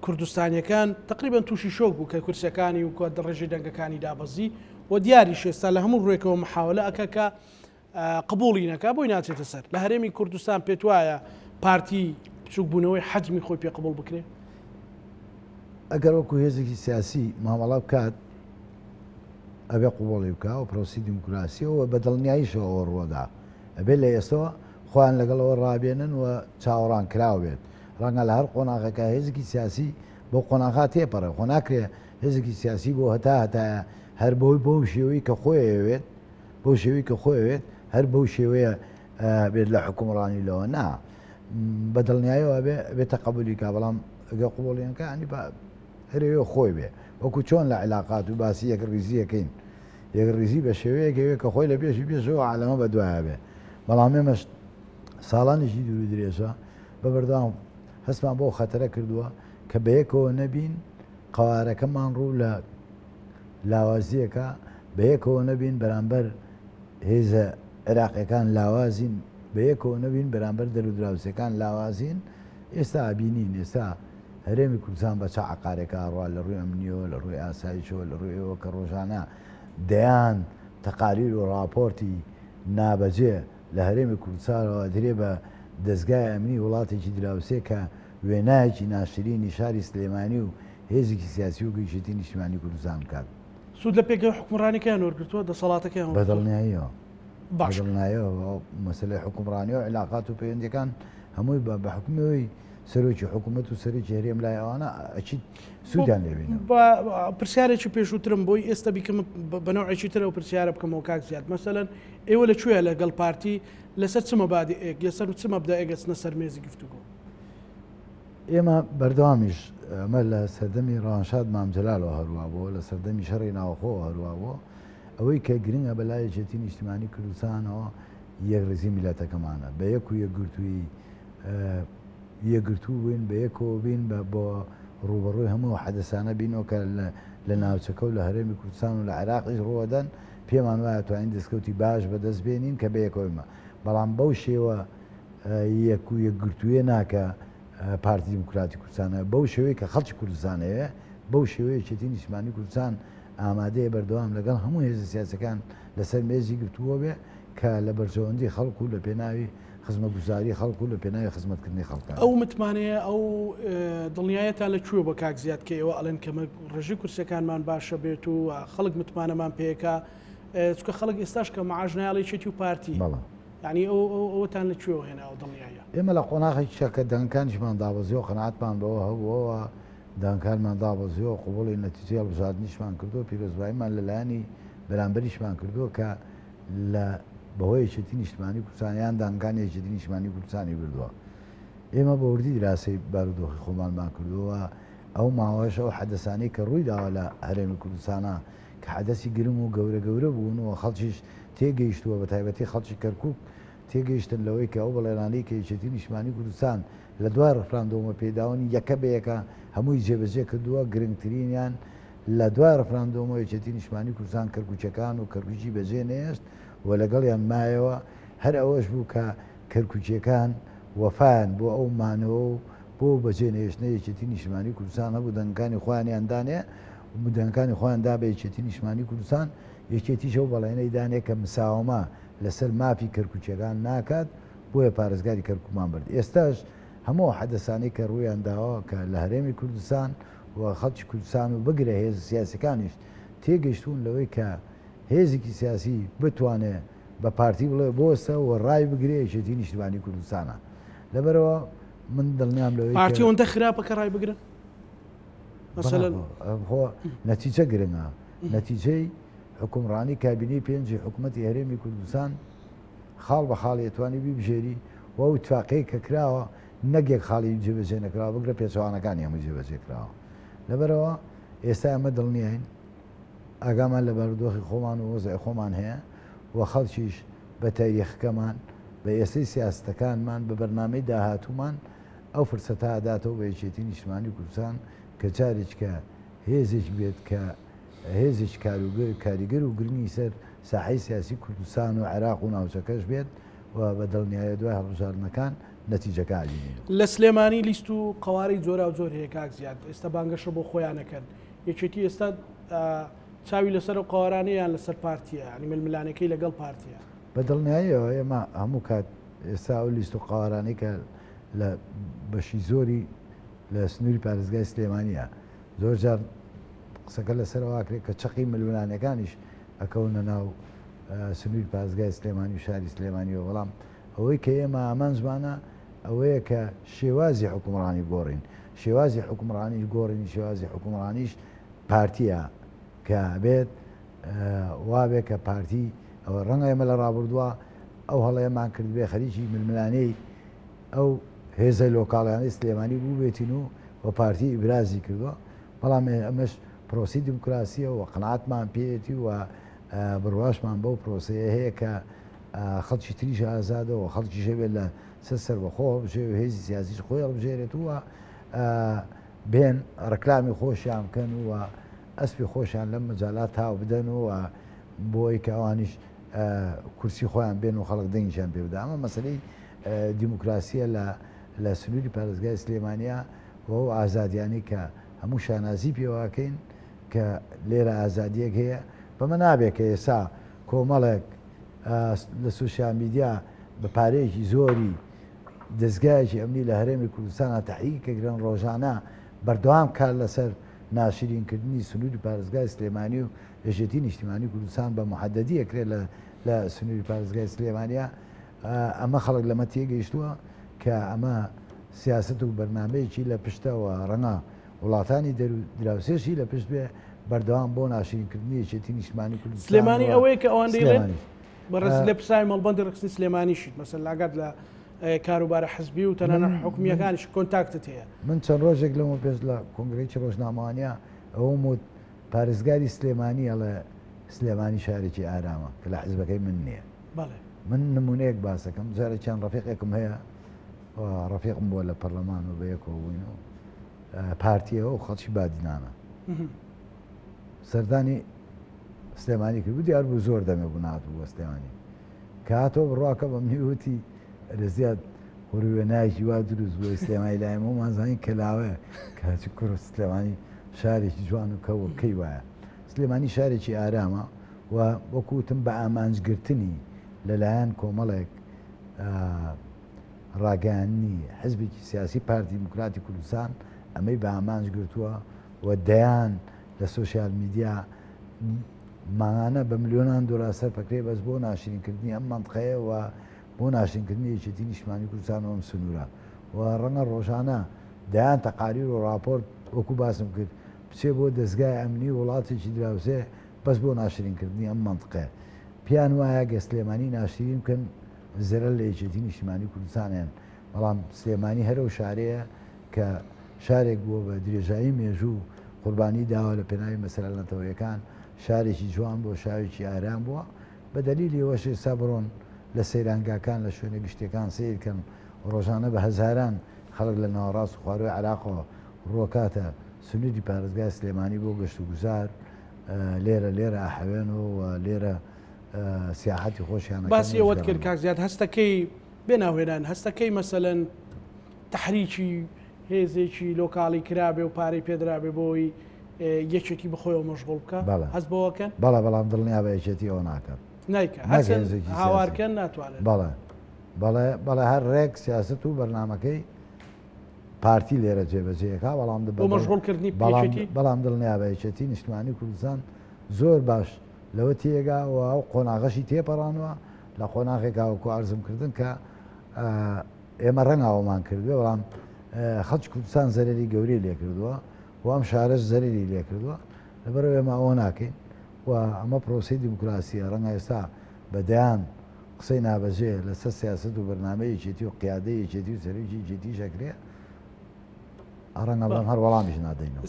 کوردستانیەکان تقریبا تووشی شۆک بوو کە کورسەکانی و ڕێژەی دەنگەکانی دابەزی و دیاریش ئێستا لە هەموو ڕوێکەوە محاولە ئەکا کە قبوڵی نەکا بۆی ناچێتە سەر. لە هەرێمی کوردستان پێتوایە پارتی بچووکبوونەوەی حەجمی خۆی پێ قبوڵ بکرێ؟ ئەگەر وەکو هێزێکی سیاسی مامەڵە بکات ئەبێ قبوڵی بکا و پرۆسی دیموکراسیەوە بە دڵنیاییشەوە ئەوە ڕووەدا ئەبێ لە ئێستەوە خۆیان لەگەڵەوە ڕابێنن و چاوەڕان کراو بێت ڕەنگە لە هەر قۆناغەکە هێزێکی سیاسی بۆ قۆناغا تێپەڕێ خۆ ناکرێ هێزێکی سیاسی بۆ هەتا هەتایە هەر بۆی بەو شێوەی کە خۆی ئەیەوێت بەو شێوەی کە خۆی ئەوێت هەر بەو شێوەیە بێت لە حکومڕانی لەوە نا بە دڵنیایەوە بێ بێ تەقەبولی کا بەڵام ئەگە قوبوڵیان کە ئەنی بە هەرەوێ خۆی بێ وەکو چۆن لە علاقات و باسی یەک ڕیزیەکەین یەک ڕیزی بە شێوەیەک ئەوێ کە خۆی لە پێشی پێشەوە عالەمە بە دوایە بێ بەڵام ئێمەش ساڵانێکی دوور و درێژە بە بەردەوام هەستمان بۆ خەتەرە کردووە کە بەیەکەوە نەبین قەوارەکەمان ڕوو لە لاوازییەکە، بەیەکەوە نەبین بەرامبەر هێزە عێراقیەکان لاوازین، بەیەکەوە نەبین بەرامبەر دەرودراوسێکان لاوازین، ئێستا ئەبینین ئێستا هەرێمی کوردستان بە چ عەقارێکا ئەڕوا لە ڕووی ئەمنیەوە، لە ڕووی ئاسایشەوە، لە ڕووی ئەوە کە ڕۆژانە دەیان تەقاریر و ڕاپۆرتی نابەجێ لە هەرێمی کوردستانەوە ئەدرێ بە دەزگای ئەمنی وڵاتێکی دراوسێ کە وێنایەکی ناشرینی شاری سلێمانی و هێزێکی سیاسی وەک یەکێتی نیشتیمانی کوردستان بکات. سوود لە پێگەی حوکمڕانیەکەیان وەرگرتووە، دەسەڵاتەکەیان وەرگرتووە؟ بەدڵنیاییەوە. باش. بەدڵنیاییەوە مەسەلەی حوکمڕانی و عیلاقات و پەیوەندیەکان هەمووی بە حوکمی ئەوی سەرۆکی حکوومەت و سەرۆکی هەرێم لای ئەوانە ئەکید سوودیان لێ بینن. پرسیارێکی پێشووترم بۆی ئێستا بیکەم بە نەوعێکی ترەوە پرسیارە بکەمەوە کاک زیاد مەسەلەن ئێوە لە کوێ لەگەڵ پارتی لەسەر چ مەبادئێک لەسەر چ مەبدەئێک ئەچنە سەر مێزی گفتوگۆ؟ ئێمە بەردەوامیش ئەمە لە سەردەمی ڕەوانشاد مام جەلالەوە هەروا بووە، لە سەردەمی شەڕی ناوخۆوە هەروا بووە. ئەوەی کە گرنگە بە لای یەکێتی نیشتیمانی کوردستانەوە یەکڕیزی میللەتەکەمانە، بە یەک و یەکگرتوویی یەکگرتوو بین، بە یەکەوە بین، بە بۆ ڕووبەڕووی هەموو ئەو حەدەسانە بینەوە کە لە ناوچەکە و لە هەرێمی کوردستان و لە عێراقیش ڕووەدەن، پێمان وایە توانین دەستکەوتی باش بەدەست بێنین کە بەیەکەوەیمە، بەڵام بەو شێوە یەک و یەکگرتوویە نا کە پارتی دیموکراتی کوردستان هەیە، بەو شێوەیە کە خەڵکی کوردستان هەیە، بەو شێوەیە یەکێتی نیشتمانی کوردستان ئامادەیە بەردەوام لەگەڵ هەموو هێزە سیاسەکان لەسەر مێزی گفتوگۆ بێ کە لە بەرژەوەندی خەڵک و لە پێناوی خزمەتگوزاری خەڵک و لە پێناوی خزمەتکردنی خەڵکە. ئەو متمانەیە، ئەو دڵنیایەتان لە کوێ بۆ کاک زیاد کە ئێوە ئەڵێن کە ڕێژەی کورسیەکانمان باشە بێت و خەڵک متمانەمان پێکا، چونکە خەڵک ئێستاش کە معاش نایەڵێ یەکێتی و پارتی. بەڵێ. یانی ئەو ئەوەتان لە کوێوە هێنا ئەو دڵنیاییە؟ ئێمە لە قۆناخێکیشا کە دەنگەکانیشمان دابەزیوە قەناعەتمان بەوە هەبووە و دەنگەکانمان دابەزیوە قبوڵی نەتیجەی هەڵبژاردنیشمان کردووە پیرۆزباییمان لە لایەنی بەرامبەریشمان کردووە کە لە بەهۆی یەکێتی نیشتمانی کوردستان یان دەنگەکانی یەکێتی نیشتمانی کوردستانی بردووە. ئێمە بە وردی دراسەی بارودۆخی خۆمانمان کردووە و ئەو ماوەش ئەو حەدەسانەی کە ڕووی داوە لە هەرێمی کوردستانا کە حەدەسی گرنگ و گەورە گەورە بوون و خەڵکیش تێگەیشتووە بە تایبەتی خەڵکی کەرکوک تێگەیشتن لەوەی کە ئەو بەڵێنانەی کە یەکێتی نیشتمانی کوردستان لە دوای ڕفراندۆمە پێیداون یەکە بە یەکە هەمووی جێبەجێ کردووە گرنگترینیان لە دوای ڕفراندۆمەوە یەکێتی نیشتمانی کوردستان کەرکوکیەکان و کەرکوکی بەجێ نەهێشت و لەگەڵیان مایەوە هەر ئەوەش بوو کە کەرکوکیەکان وەفایان بۆ ئەو مانەوە و بۆ بەجێ نەهێشتنە یەکێتی نیشتمانی کوردستان هەبوو دەنگەکانی خۆیانیان دانێ و دەنگەکانی خۆیان دا بە یەکێتی نیشتمانی کوردستان یەکێتیش ئەو بەڵێنەی دانێ کە مساوەمە لەسەر مافی کەرکوکیەکان ناکات بۆیە پارێزگاری کەرکوکمان برد ئێستاش هەموو ئەو حەدەسانەی کە ڕوویان داوە کە لە هەرێمی کوردستان و خەڵکی کوردستان و بگرە هێزە سیاسیەکانیش تێگەیشتوون لەوەی کە هێزێکی سیاسی بتوانێ بە پارتی بڵێ بۆستە و ڕای بگرێ یەکێتی نیشتمانی کوردستانە لەبەرەوە من دڵنیام لەوەی پارتی ئەوەندە خراپە کە ڕای بگرن مەسەلەن خۆ نەتیجە گرنگە نەتیجەی حکومڕانی کابینەی پێنجی حکوومەتی هەرێمی کوردستان خاڵ بە خاڵی ئەتوانی بیبژێری و ئەو ئیتفاقەی کە کراوە نەک یەک خاڵی جێبەجێ نەکراوە بگرە پێچەوانەکانی هەمووی جێبەجێ کراوە لەبەرەوە ئێستا ئەمە دڵنیاین ئاگامان لە بارودۆخی خۆمان و وەزعی خۆمان هەیە و خەڵکیش بە تاریخەکەمان بە ئێستەی سیاسەتەکانمان بە بەرنامەی داهاتوومان ئەو فرسەتە ئەداتەوە بە یەکێتی نیشتمانی کوردستان کە جارێکە هێزێک بێت کە هێزێکی کاریگەر و گرنگی سەر ساحەی سیاسی کوردستان و عێراق و ناوچەکەش بێت و بە دڵنیایە دوای هەڵبژاردنەکان نەتیجەکە ئەبینین. لە سلێمانی لیست و قەوارەی جۆراوجۆر هەیە کاک زیاد، ئێستا بانگەشە بۆ خۆیان ئەکەن، یەکێتی ئێستا چاوی لەسەر ئەو قەوارانەیە یان لەسەر پارتیە، یانی ململانێکەی لەگەڵ پارتیە؟ بە دڵنیاییەوە ئێمە هەموو کات ئێستا ئەو لیست و قەوارانەی کە لە بەشی زۆری لە سنووری پارێزگای سلێمانیە زۆر جار قسەکە لەسەر ئەوە ئەکرێت کە چەقی ململانێکانیش ئەکەونە ناو سنووری پارێزگای سلێمانی و شاری سلێمانیەوە، بەڵام ئەوەی کە ئێمە ئامانجمانە ئەوەیە کە شێوازی حوکمڕانی بگۆڕین، شێوازی حوکمڕانیش گۆڕینی شێوازی حوکمڕانیش پارتیە کە ئەبێت وابێ کە پارتی ئەوە ڕەنگە ئێمە لە ڕابردووە ئەو هەڵەیەمان کردبێ خەریکی ململانێی ئەو هێزە لۆکاڵیانەی سلێمانی بووبێتین و و پارتی ئیبرازی کردووە، بەڵام ئەمەش پرۆسەی دیموکراسییە و قەناعەتمان پێیەتی و بڕواشمان بەو پرۆسەیە هەیە کە خەڵکی تریش ئازادە و خەڵکیش هەبێت لە سەر سەربەخۆ هەڵبژێ و هێزی سیاسیش خۆی هەڵبژێرێت و بێن ڕکلامی خۆشیان بکەن و ئەسپی خۆشیان لەم مەجالات تاو بدەن و بۆی کە ئەوانیش کورسی خۆیان بێن و خەڵک دەنگیان پێ بدا. ئەمە مەسەلەی دیموکراسیە لە لە سنووری پارێزگای سلێمانیا و ئەو ئازادیانەی کە هەموو شانازی پێوەکەین کە لێرە ئازادیەک هەیە بەمە نابێت کە ئێستا کۆمەڵێک لە سوسیال میدیا بە پارەیەکی زۆری دەستگایەکی ئەمنی لە هەرێمی کوردستانە تحریک کەگرن ڕۆژانە بەردەوام کار لەسەر ناشرینکردنی سنووری پارێزگای سلێمانی و یەکێتی نیشتیمانی کوردستان بە محەدەدی ئەکرێت لە لە سنووری پارێزگای سلێمانیا ئەمە خەڵک لەمە تێگەیشتووە کە ئەمە سیاسەت و بەرنامەیەکی لە پشتەوە ڕەنگە وڵاتانی دراوسێشی لە پشت بێ بەردەوام بۆ ناشرینکردنی یەکێتی نیشتمانی کوردستان سلێمانی ئەوەیە کە ئەوان دەیڵێن بەڕێز لە پرسای مەڵبەندی ڕێکخستنی سلێمانیشیت مەسەلەن ئاگات لە. کاروبارە حزبی و تەنانەت حکومییەکانیش کۆنتاکتت هەیە. من چەند ڕۆژێک لەمەو پێش لە کۆنگرەیەکی ڕۆژنامەوانیا ئەوەم وت، پارێزگاری سلێمانی ئەڵێ سلێمانی شارێکی ئارامە کە لە حزبەکەی من نییە. بەڵێ. من نمونەیەک باسەکەم، جارێکیان ڕەفیقێکم هەیە و ڕەفیقم بووە لە پەرلەمان و بەیەکەوە بووین و پارتییە و خەڵکی بادینانە. سەردانی سلێمانی کرد بوو، دیار بوو زۆر دەمێ بوو نەهاتبوو بۆ سلێمانی. کە هاتەوە بڕواکە بە منی وتی ئەرێ زیاد خۆر وێنایەکی وا دروست بووە سلێمانی لای ئێمەمان زانی کەلاوەیە کاچ کوڕ سلێمانی شارێکی جوان و کەوە کەی وایە سلێمانی شارێکی ئارامە و وەکو وتم بە ئامانجگرتنی لەلایەن کۆمەڵێک ڕاگەیاندنی حزبێکی سیاسی پارتی دیموکراتی کوردستان ئەمەی بە ئامانج گرتووە و دەیان لە سۆشیال میدیا مانگانە بە ملیۆنان دۆلار سەرف ئەکرێ بەس بۆ ناشرین کردنی ئەم مەنتقەیە و بۆ ناشرین کردنی یەکێتی نیشتمانی کوردستان و ئەم سنوورە و ڕەنگە ڕۆژانە دەیان تەقاریر و ڕاپۆرت وەکو باسم کرد بچێ بۆ دەزگای ئەمنی وڵاتێکی دراوسێ بەس بۆ ناشرین کردنی ئەم مەنتقەیە پێیان وایە گەر سلێمانی ناشرین بکەن زەرەر لە یەکێتی نیشتمانی کوردستان ئەیەن بەڵام سلێمانی هەر ئەو شارەیە کە شارێک بووە بە درێژایی مێژوو قوربانی داوە لە پێناوی مەسەلە نەتەوەیەکان، شارێکی جوان بووە، شارێکی ئارام بووە، بە دەلیلی ئەوەش ئێستا بڕۆن لە سەیرانگاکان، لە شوێنە گشتیەکان سەیر کەن، ڕۆژانە بە هەزاران خەڵک لە ناوەڕاست و خوارووی عێراقەوە ڕووەکاتە سنووری پارێزگای سلێمانی بۆ گەشتوگوزار، لێرە لێرە ئەحەوێنەوە و لێرە سیاحەتی خۆشیان ئەکەن و باسی ئەوەت کرد گەڕانەوە. کاک زیاد هەستەکەی بێ ناوهێنان هەستەکەی مەسەلەن تەحریکی هێزێکی لۆکاڵی کرابێ و پارەی پێدرابێ بۆی یەکێکی بەخۆیەوە مەشغوڵ بکا بەڵێ. هەست بەوەکەن؟ بەڵێ بەڵام دڵنیابە یەکێتی ئەوە ناکات. نایکا نەک هەرچەند هێزێکی سیاسی. هاوارکەن ناتوانن. بەڵێ بەڵێ بەڵێ هەر ڕێک سیاسەت و بەرنامەکەی پارتی لێرە جێبەجێ ئەکا بەڵام بۆ مەشغوڵ کردنی بەڵام یەکێتی؟ بەڵام دڵنیابە یەکێتی نیشتمانی کوردستان زۆر باش لەوە تێگا و ئەو قۆناغەشی تێپەڕانوە لە قۆناغێکا وەکو عەرزم کردن کە ئێمە ڕەنگاومان کردووە بەڵام خەڵکی کوردستان زەرەری گەورەی لێکردووە و ئەم شارەش زەرەری لێکردووە لەبەرئەوە ئێمە ئەوە ناکەین و ئەمە پرۆسەی دیموکراسیە ڕەنگە ئێستا بە دەیان قسەی نابەجێ لەسەر سیاسەت و بەرنامەی یەکێتی و قیادەی یەکێتی و سەرۆکی یەکێتیش ئەکرێ ڕەنگە بڵێم هەر وەڵامیش نادەینەوە.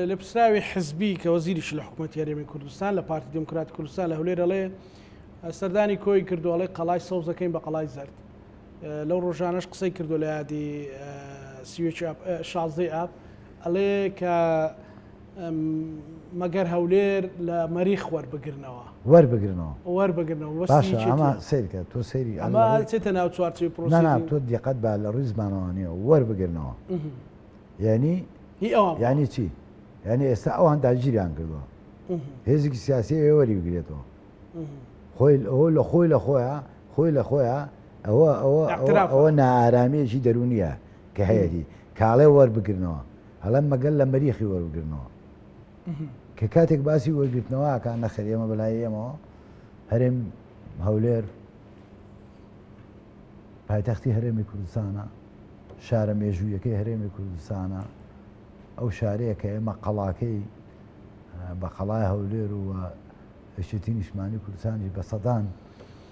لێپرسراوی حزبی کە وەزیریش لە حکوومەتی هەرێمی کوردستان لە پارتی دیموکراتی کوردستان لە هەولێر ئەڵێ سەردانی کۆی کردو ئەڵێ قەڵای سەوزەکەین بە قەڵای زەرد لەو ڕۆژانەش قسەی کردو لە یادی سیوەکی ئاب شازدەی ئاب ئەڵێ کە مەگەر هەولێر لە مەریخ وەربگرنەوە وەربگرنەوە وەربگرنەوە باشە ئەمە سەیرکە تۆ سەیری ئەمە چێتە ناو چوارچێوەی پرۆسەی نا نا تۆ دیقەت بە لە ڕووی زمانەوانیەوە وەربگرنەوە یعنی هی ئەوان یعنی چی یعنی ئێستا ئەوان داگیریان کردووە هێزێکی سیاسی ئەوێ وەری بگرێتەوە خۆی ئەوە لە خۆی لە خۆیان خۆی لە خۆیان ئەوە ئەوە ئەوە نائارامییەکی دەروونییە کە هەیەتی کاڵێ وەربگرنەوە ئەڵێم مەگەر لە مەریخی وەربگرنەوە کە کاتێک باسی وەرگرتنەوە ئەکا نەخێر ئێمە بەلای ئێمەوە هەرێم هەولێر پایتەختی هەرێمی کوردستانە شارە مێژوویەکەی هەرێمی کوردستانە ئەو شارەیە کە ئێمە قەڵاکەی بە قەڵای هەولێر و یەکێتی نیشتمانی کوردستانیش بە سەدان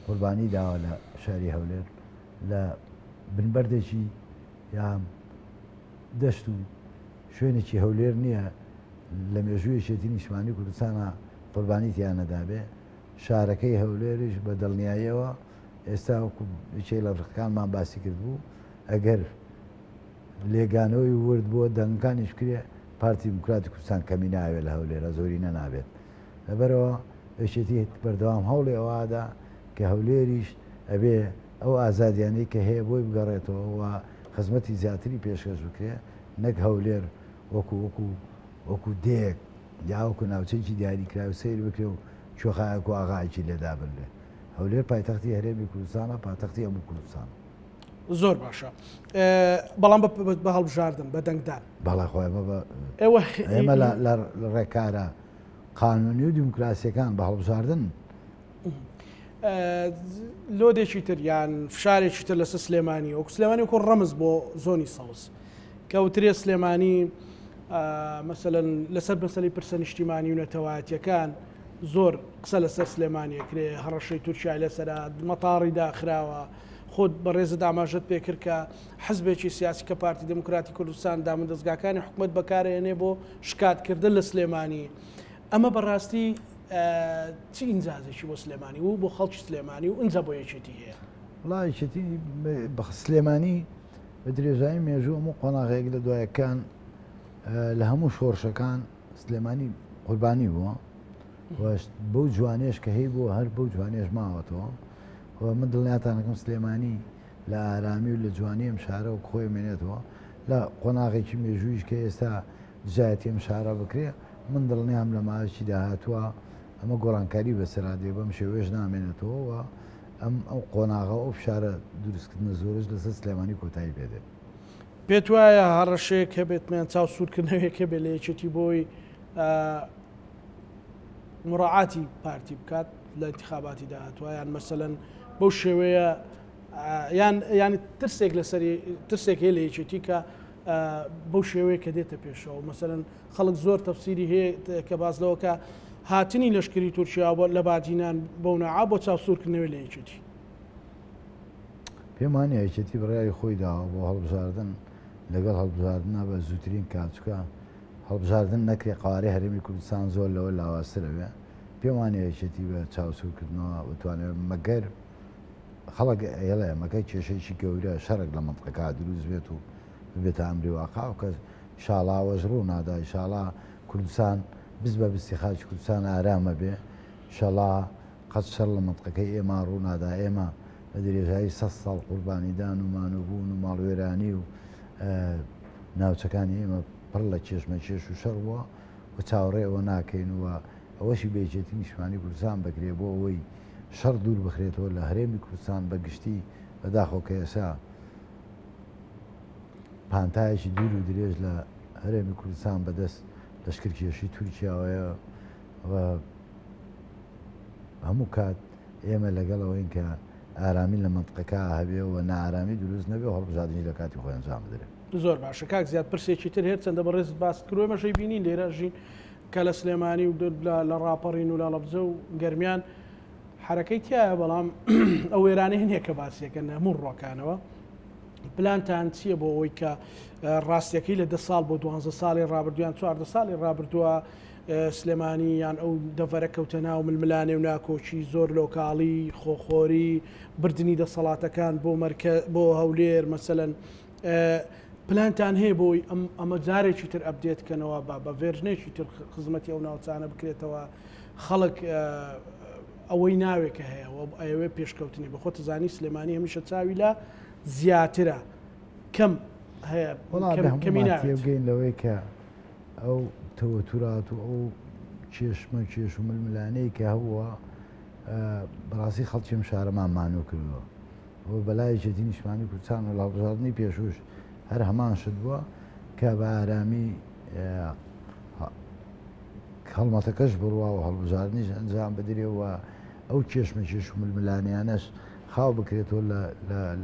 قوربانی داوە لە شاری هەولێر لە بنبەردێکی یا دەشت و شوێنێکی هەولێر نییە لە مێژووی یەکێتی نیشتمانی کوردستانە قوربانی تیا نەدابێ شارەکەی هەولێریش بە دڵنیاییەوە ئێستا وەکو یەکێک لە ڕقەکانمان باسی کردبوو ئەگەر لێگانەوەی ورد بۆ دەنگەکانیش بکرێ پارتی دیموکراتی کوردستان کەمی ناوێت لە هەولێرە زۆرینە نابێت لەبەرئەوە یەکێتی بەردەوام هەوڵی ئەوە ئەدا کە هەولێریش ئەبێ ئەو ئازادیانەی کە هەیە بۆی بگەڕێتەوە و خزمەتی زیاتری پێشکەش بکرێ نەک هەولێر وەکو وەکو وەکو دێیەک یا وەکو ناوچەیەکی دیاریکراو سەیر بکرێ و کوێخایەک و ئاغایەکی لێ دابنرێ. هەولێر پایتەختی هەرێمی کوردستانە، پاتەختی هەموو کوردستانە. زۆر باشە بەڵام بە هەڵبژاردن بە دەنگدان. بەڵێ خۆ ئێمە بە ئێمە لە ڕێکارە قانونی و دیموکراسیەکان بە هەڵبژاردن. لۆدێکی تر یان فشارێکی تر لەسەر سلێمانی وەکو سلێمانی وەکو ڕەمز بۆ زۆنی سەوز کە وترێ سلێمانی مەسەلەن لەسەر مەسەلەی پرسە نیشتیمانی و نەتەوایەتیەکان زۆر قسە لەسەر سلێمانی ئەکرێ هەڕەشەی تورکیای لەسەرە مەتاڕی داخراوە. خۆت بەڕێزت ئاماژەت پێکرد کە حزبێکی سیاسی کە پارتی دێموکراتی کوردستان دامودەزگاکانی حکومەت بەکارئێنێ بۆ شکاتکردن لە سلێمانی ئەمە بەڕاستی چ ئینجازێکی بۆ سلێمانی و بۆ خەڵکی سلێمانی و ئینجا بۆ یەکێتی هەیە؟ وڵا یەکێتی سلێمانی بە درێژایی مێژوو هەموو قۆناغێک لە دوایەکان لە هەموو شۆڕشەکان سلێمانی قوربانی بووە بەو جوانێش کە هەی بوو هەر بەو جوانێش ماوەتەوە و من دڵنیاتانەکەم سلێمانی لە ئارامی و لە جوانی ئەم شارە وەک خۆی مێنێتەوە لە قۆناغێکی مێژوویش کە ئێستا دژایەتی ئەم شارە بکرێ من دڵنیام لە ماوەیەکی داهاتووە ئەمە گۆڕانکاری بەسەرا دێ بەم شێوەیەش نامێنێتەوە و ئەم ئەو قۆناغە ئەو فشارە دروستکردنە زۆرەش لەسەر سلێمانی کۆتایی پێ دێت. پێت وایە هەڕەشەیەک هەبێت یان چاو سوورکردنەوەیەک هەبێت لە یەکێتی بۆی مراعاتی پارتی بکات لە انتخاباتی داهاتوە یان مەسەلەن بەو شێوەیە یان ینی ترسێک لەسەری ترسێک هەیە لە یەکێتی کە بەو شێوەیە کە دێتە پێشەوە مەسەلەن خەڵک زۆر تەفسیری هەیە کە باز لەوە کە هاتنی لەشکری تورکیا لە بادینان بەو ناعا بۆ چاوسوورکردنەوەی لە یەکێتی. پێم وانیە یەکێتی بڕیاری خۆی داوە بۆ هەڵبژاردن لەگەڵ هەڵبژاردنە بە زووترین کات چکە هەڵبژاردن نەکرێ قوارەی هەرێمی کوردستان زۆر لەوە لاوازتر ئەبێ پێم وانیە یەکێتی بە چاوسوورکردنەوە بتوانێت مەگەر خەڵک ئەیڵێ مەگەر کێشەیەکی گەورە شەڕێک لە مەنتقەکە دروست بێت و ببێتە ئەمری واقع و کەس ئیشاڵا ئەوەش ڕوو نادا ئیشاڵا کوردستان بست بە بستی خاکی کوردستان ئارامە بێ ئیشاڵا قەت شەڕ لە مەنتقەکەی ئێمە ڕوو نادا ئێمە بە درێژایی سە ساڵ قوربانیدان و مانوبوون و ماڵوێرانی و ناوچەکانی ئێمە پڕ لە کێشمەکێش و شەڕ بووە و چاوەڕێ ئەوە ناکەین و ئەوەشی بە یەکێتی نیشتمانی کوردستان بکرێ بۆ ئەوەی شەڕ دوور بخرێتەوە لە هەرێمی کوردستان بە گشتی، بەداخەوە کە ئێستا پانتایەکی دوور و درێژ لە هەرێمی کوردستان بەدەست لەشکرکێشی تورکیاوەیە و هەموو کات ئێمە لەگەڵ ئەوەین کە ئارامی لە مەنتقەکە هەبێ و نائارامی دروست نەبێ و هەڵبژاردنیش لە کاتی خۆی ئەنجام بدرێ. زۆر باشە کاک زیاد پرسێکی تر هەرچەندە بەڕێزت باست کرد و ئێمەش ئەیبینین لێرە ژین کە لە سلێمانی و لە ڕاپەڕین و لاڵەبزە و گەرمیان حرەکەی تایە بەڵام ئەو وێرانەیە نییە کە باسیەکەن هەموو ڕۆکانەوە پلانتان چییە بۆ ئەوەی کە ڕاستیەکەی لە ده ساڵ بۆ دوانزە ساڵی ڕابردویان چواردە ساڵی ڕابردووە سلێمانی یان ئەو دەڤەرە کەوتە ناو ململانێ و ناکۆکی زۆر لۆکاڵی خۆخۆری بردننی دەسەڵاتەکان بۆ مەرکە بۆ هەولێر مەسەلەن پلانتان هەیە بۆی ئەم ئەمە جارێکی تر update کەنەوە بە بە version ێکی تر خزمەتی ئەو ناوچانە بکرێتەوە خەڵک ئەوەی ناوێک کە هەیە و ئەیەوێ پێشکەوتنی بە خۆت زانی سلێمانی هەمیشە چاوی لە زیاترە کەم هەیە کەمی ناوێت لەوەی کە ئەو تەوەتورات و ئەو کێشمە کێش و ململانەی کە هەبووە بەڕاستی خەڵکی ئەم شارەمان مانوو کردووە و بەلای یەکێتی نیشتمانی کوردستان و لە هەڵبژاردنی پێشووش هەر هەمان شت بووە کە بە ئارامی هەڵمەتەکەش بڕوا و هەڵبژاردنیش ئەنجام بدرێ و ئەو کێشمەکێش و ململانیانەش خاو بکرێتەوە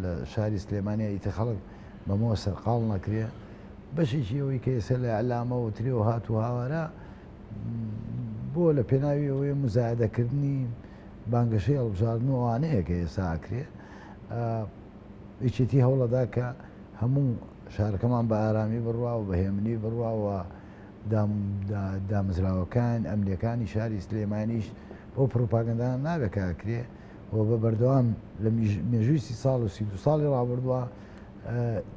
لە شاری سلێمانیا ئیتر خەڵک بەمەوە سەرقاڵ نەکرێ بەشێکی ئەوەی کە ئێستا لە ئیعلامەوە ترێ و هات و هاوارە بۆ لە پێناوی ئەوەیە مزایدەکردنی بانگەشەی هەڵبژاردن و ئەوانەیە کە ئێستا ئەکرێ یەکێتی هەوڵەدا کە هەموو شارەکەمان بە ئارامی بڕوا و بە هێمنی بڕوا و دامەزراوەکان ئەمنیەکانی شاری سلێمانیش بۆ پڕوپاگەندان نابێت کە ئەکرێ و بە بەردەوام لە مێژووی سی ساڵ و 32 ساڵی ڕابردووە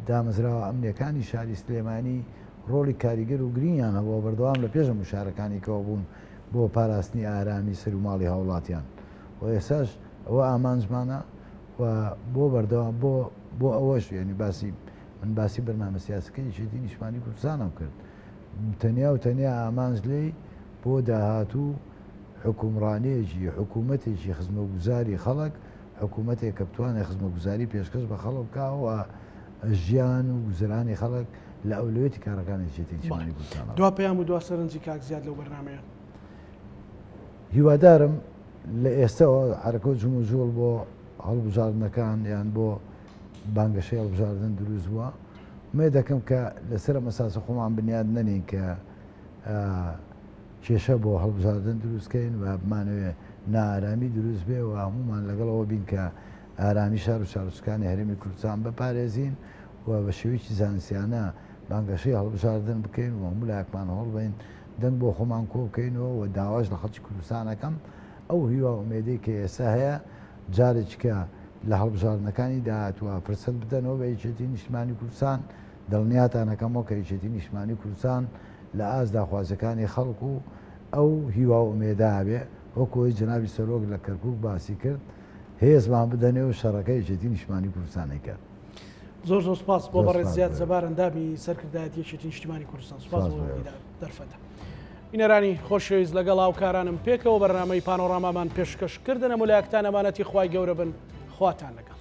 دامەزراوە ئەمنیەکانی شاری سلێمانی ڕۆڵی کاریگەر و گرینگیان هەبووە بەردەوام لە پێش هەموو شارەکانی کەوە بوون بۆ پاراستنی ئارامی سەر و ماڵی هاوڵاتیان و ئێستاش ئەوە ئامانجمانە و بۆ بەردەوام بۆ بۆ ئەوەش یعنی باسی من باسی بەرنامە سیاسەکەی یەکێتی نیشتمانی کوردستانم کرد تەنیا و تەنیا ئامانج لێی بۆ داهاتوو حکومڕانیەکی حکوومەتێکی خزمەتگوزاری خەڵک حکوومەتێک کە بتوانێت خزمەتگوزاری پێشکەش بە خەڵک بکا و ژیان و گوزەرانی خەڵک لە ئەولەویەتی کارەکانی یەکێتی نیشتمانی کوردستانە. دوا پەیام و دوا سەرنجی کاک زیاد لەو بەرنامەیە. هیوادارم لە ئێستەوە حەرەکە و جموجوڵ بۆ هەڵبژاردنەکان یان بۆ بانگەشەی هەڵبژاردن دروست بووە. ئومێد دەکەم کە لەسەر ئەم ئەساسە خۆمان بنیاد نەنین کە کێشە بۆ هەڵبژاردن دروست کەین و بمانەوێ نائارامی دروست بێ و هەموومان لەگەڵ ئەوە بین کە ئارامی شار و شارۆچکانی هەرێمی کوردستان بپارێزین و بە شێوەیەکی زانستیانە بانگەشەی هەڵبژاردن بکەین و هەموو لایەکمان هەوڵبەین دەنگ بۆ خۆمان کۆ بکەینەوە و داواش لە خەڵکی کوردستان ئەکەم ئەو هیوا و ئومێدەی کە ئێستا هەیە جارێکیکە لە هەڵبژاردنەکانی داهاتووە فرسەت بدەنەوە بە یەکێتی نیشتمانی کوردستان دڵنیاتان ئەکەمەوە کە یەکێتی نیشتمانی کوردستان لە ئاست داخوازیەکانی خەڵک و ئەو هیوا و ئومێدە هەبێ وەکو ئەوەی جەنابی سەرۆک لە کەرکوک باسی کرد هێزمان بدەنێ و شەڕەکە یەکێتی نیشتمانی کوردستان ئەیکات. زۆر زۆر سپاس بۆ بەڕێز زیاد جەبار ئەندامی سەرکردایەتی یەکێتی نیشتیمانی کوردستان سپاس بۆ دەرفەتە. بینەرانی خۆشەویست لەگەڵ هاوکارانم پێکەوە بەرنامەی پانۆرامامان پێشکەش کردن هەموو لایەکتان ئەمانەتی خوای گەورە بن خواتان لەگەڵ.